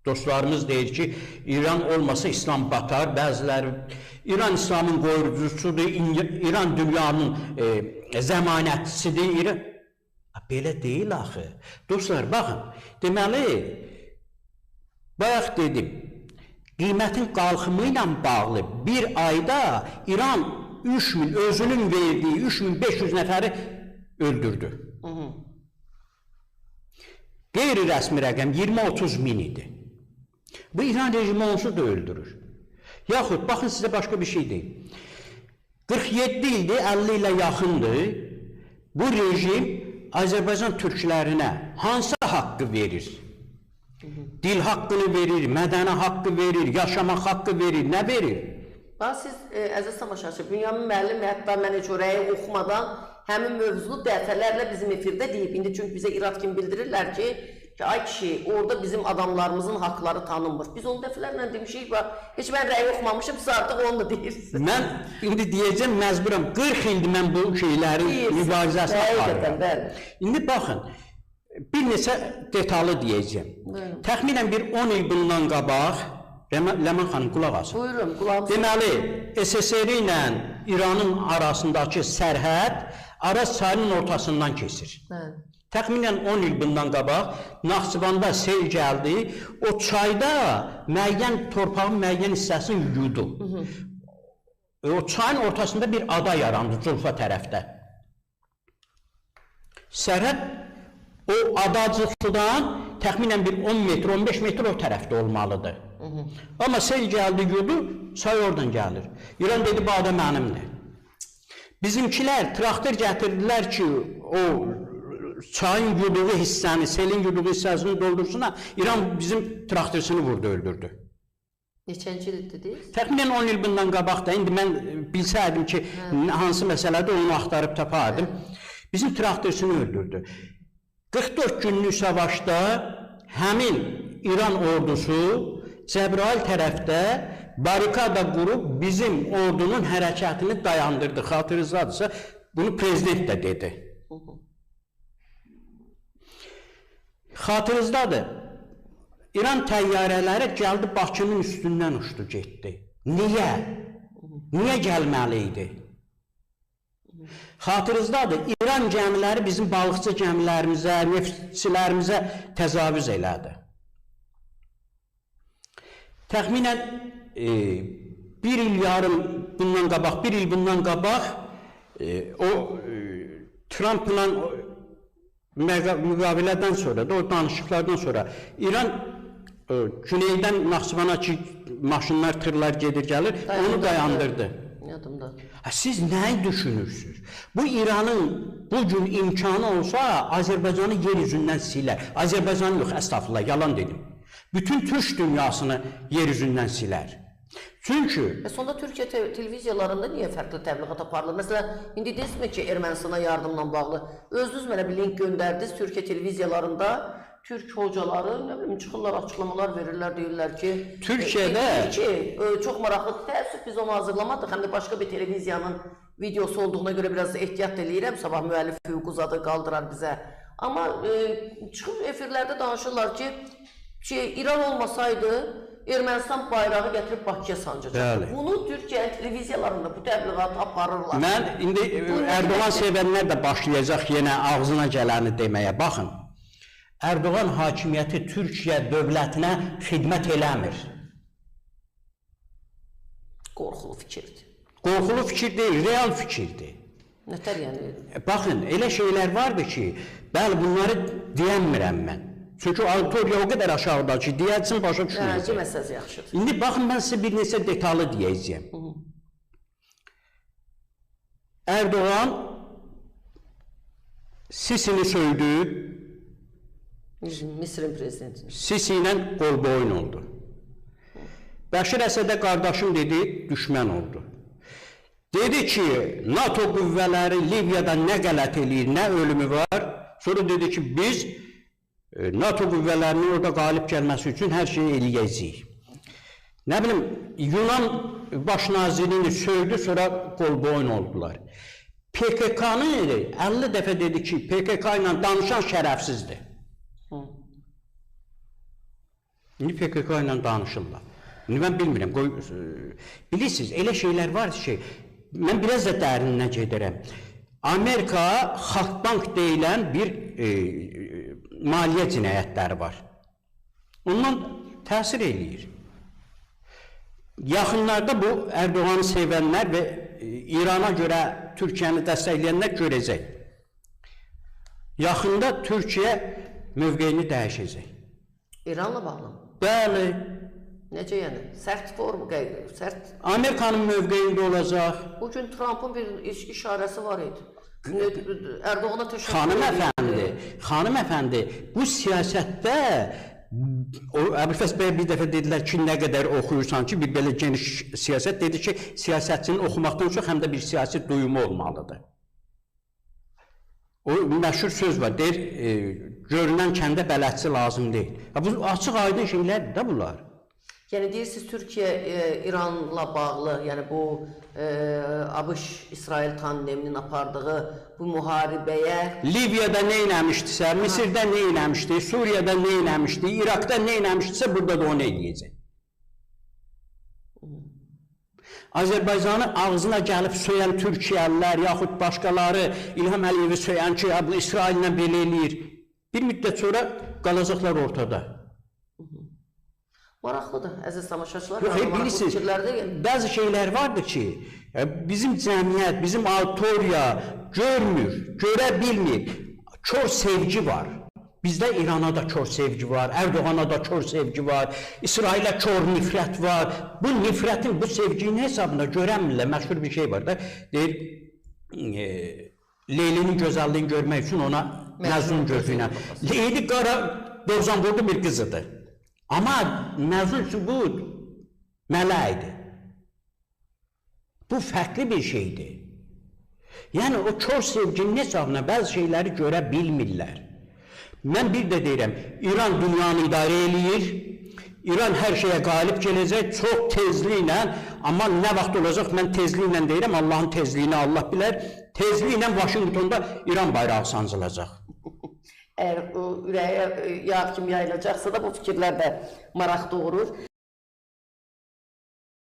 Dostlarımız deyir ki, İran olmasa İslam batar. Bəziləri İran İslamın qoyucusudur, İran dünyanın zəmanətçisidir. İran... Belə deyil axı. Dostlar, baxın, deməli, bayaq dedim, qiymətin qalxımı ilə bağlı bir ayda İran 3000, özünün verdiyi 3500 nəfəri öldürdü. Qeyri-rəsmi rəqəm 20-30 min idi. Bu İran rejimi onsuz da öldürür. Yaxud, baxın sizə başqa bir şey deyim. 47 ildir, 50 ilə yaxındır. Bu rejim Azərbaycan türklərinə hansı haqqı verir? Dil haqqını verir, mədəni haqqı verir, yaşamaq haqqı verir, nə verir? Bax, siz, əziz tamaşaçı, Bünyamin müəllim hətta mən heç o rəyi oxumadan həmin mövzunu dəfələrlə bizim efirdə deyib. İndi çünki bizə irad kimi bildirirlər ki, ay kişi, orada bizim adamlarımızın haqları tanınmır. Biz onu dəfələrlə demişik, bax, heç mən rəyi oxumamışım, siz artıq onu da deyirsiniz. Mən indi deyəcəm, məcburam, 40 ildir mən bu şeylərin mübarizəsini aparıram. İndi baxın, bir neçə detalı deyəcəm. Buyurun. Təxminən bir 10 il bundan qabaq, Ləman xanım, qulaq asın. Buyurun, qulaq asın. Deməli, SSR ilə İranın arasındakı sərhəd Araz çayının ortasından keçir. Bəli. Təxminən 10 il bundan qabaq Naxçıvanda sel gəldi, o çayda müəyyən torpağın müəyyən hissəsini yudu. O çayın ortasında bir ada yarandı Culfa tərəfdə. Sərhəd o adacıqdan təxminən bir 10 metr, 15 metr o tərəfdə olmalıdır. Amma sel gəldi, yudu, çay oradan gəlir. İran dedi, bu ada mənimdir. Bizimkilər traktor gətirdilər ki, o çayın yuduğu hissəni, selin yuduğu hissəsini doldursun, İran bizim traktorsunu vurdu, öldürdü. Neçənci il dediniz? Təxminən 10 il bundan qabaq da, indi mən bilsəydim ki, hansı məsələdir, onu axtarıb tapardım. Bizim traktorsunu öldürdü. 44 günlük savaşda həmin İran ordusu Cəbrayıl tərəfdə barikada qurub bizim ordunun hərəkətini dayandırdı. Xatırınızdadırsa, bunu prezident də dedi. Xatırınızdadır, İran təyyarələri gəldi Bakının üstündən uçdu, getdi. Niyə? Niyə gəlməli idi? Xatırınızdadır, İran gəmiləri bizim balıqçı gəmilərimizə, neftçilərimizə təcavüz elədi. Təxminən bir il yarım bundan qabaq, bir il bundan qabaq o Trumpla müqavilədən sonra da, o danışıqlardan sonra İran güneydən Naxçıvana ki maşınlar, tırlar gedir, gəlir, onu dayandırdı. Yadımda. Siz nəyi düşünürsünüz? Bu İranın bugün imkanı olsa Azərbaycanı yer üzündən silər. Azərbaycanı yox, əstəğfurullah, yalan dedim. Bütün türk dünyasını yer üzündən silər. Çünki... Sonda Türkiyə televiziyalarında niyə fərqli təbliğat aparılır? Məsələn, indi deyirsiniz ki, Ermənistana yardımla bağlı. Özünüz mənə bir link göndərdiniz. Türkiyə televiziyalarında türk hocaları, nə bilim, çıxırlar, açıqlamalar verirlər, deyirlər ki... Türkiyədə... Ki, çox maraqlı. Təəssüf, biz onu hazırlamadıq. Həm də başqa bir televiziyanın videosu olduğuna görə biraz ehtiyat eləyirəm. Sabah müəllif hüququ zadı qaldırar bizə. Amma çıxıb efirlərdə danışırlar ki, İran olmasaydı, Ermənistan bayrağı gətirib Bakıya sancacaqdı. Bunu Türkiyə televiziyalarında bu təbliğatı aparırlar. Mən indi Erdoğan sevənlər də başlayacaq yenə ağzına gələni deməyə. Baxın, Erdoğan hakimiyyəti Türkiyə dövlətinə xidmət eləmir. Qorxulu fikirdir. Qorxulu fikir deyil, real fikirdir. Nətər yəni? Baxın, elə şeylər vardır ki, bəli, bunları deyəmirəm mən. Çünki auditoriya o qədər aşağıda ki, deyəcəm, başa düşməyəcək. Deməsəz yaxşıdır. İndi baxın, mən sizə bir neçə detalı deyəcəyəm. Erdoğan Sisini söydü. Misirin prezidentini. Sisi ilə qol-boyun oldu. Bəşir Əsədə qardaşım dedi, düşmən oldu. Dedi ki, NATO qüvvələri Liviyada nə qələt eləyir, nə ölümü var. Sonra dedi ki, biz NATO qüvvələrinin orada qalib gəlməsi üçün hər şeyi eləyəcəyik. Nə bilim, Yunan baş nazirini söydü, sonra qol-boyun oldular. PKK-nı 50 dəfə dedi ki, PKK ilə danışan şərəfsizdir. İndi PKK ilə danışırlar. İndi mən bilmirəm, qoy, bilirsiniz, elə şeylər var ki, mən biraz da dərininə gedirəm. Amerika Xalqbank deyilən bir maliyyə cinayətləri var. Ondan təsir eləyir. Yaxınlarda bu Erdoğanı sevənlər və İrana görə Türkiyəni dəstəkləyənlər görəcək. Yaxında Türkiyə mövqeyini dəyişəcək. İranla bağlı mı? Bəli. Necə yəni? Sərt form, sərt. Amerikanın mövqeyində olacaq. Bugün Trumpın bir işarəsi var idi. Erdoğana təşəkkür edir. Xanım əfəndi, bu siyasətdə o Əbülfəz bəy bir dəfə dedilər ki, nə qədər oxuyursan ki, bir belə geniş siyasət dedi ki, siyasətçinin oxumaqdan çox həm də bir siyasi duyumu olmalıdır. O məşhur söz var, deyir, görünən kəndə bələdçi lazım deyil. Bu açıq aydın şeylərdir də bunlar. Yəni deyirsiniz, Türkiyə İranla bağlı, yəni bu ABŞ-İsrail tandeminin apardığı bu müharibəyə... Liviyada nə eləmişdisə, Misirdə nə eləmişdi, Suriyada nə eləmişdi, İraqda nə eləmişdisə, burada da onu eləyəcək. Azərbaycanı ağzına gəlib söyən Türkiyəlilər, yaxud başqaları İlham Əliyevi söyən ki, bu İsraillə belə eləyir. Bir müddət sonra qalacaqlar ortada. Maraqlıdır, əziz tamaşaçılar. Yox, bilirsiniz, bəzi şeylər vardır ki, bizim cəmiyyət, bizim auditoriya görmür, görə bilmir. Kör sevgi var. Bizdə İrana da kör sevgi var, Erdoğana da kör sevgi var, İsrailə kör nifrət var. Bu nifrətin, bu sevginin hesabında görənmirlər. Məşhur bir şey var da, deyir, Leylinin gözəlliyini görmək üçün ona Məcnun gözü ilə. Leyli qara 90 bir qızıdır. Amma Məcnun üçün bu mələkdir. Bu fərqli bir şeydir. Yəni o kör sevginin hesabına bəzi şeyləri görə bilmirlər. Mən bir də deyirəm, İran dünyanı idarə eləyir, İran hər şeyə qalib gələcək çox tezliklə, amma nə vaxt olacaq, mən tezliklə deyirəm, Allahın tezliyini Allah bilər, tezliklə Vaşinqtonda İran bayrağı sancılacaq. Əgər o ürəyə yağ kimi yayılacaqsa da bu fikirlər də maraq doğurur.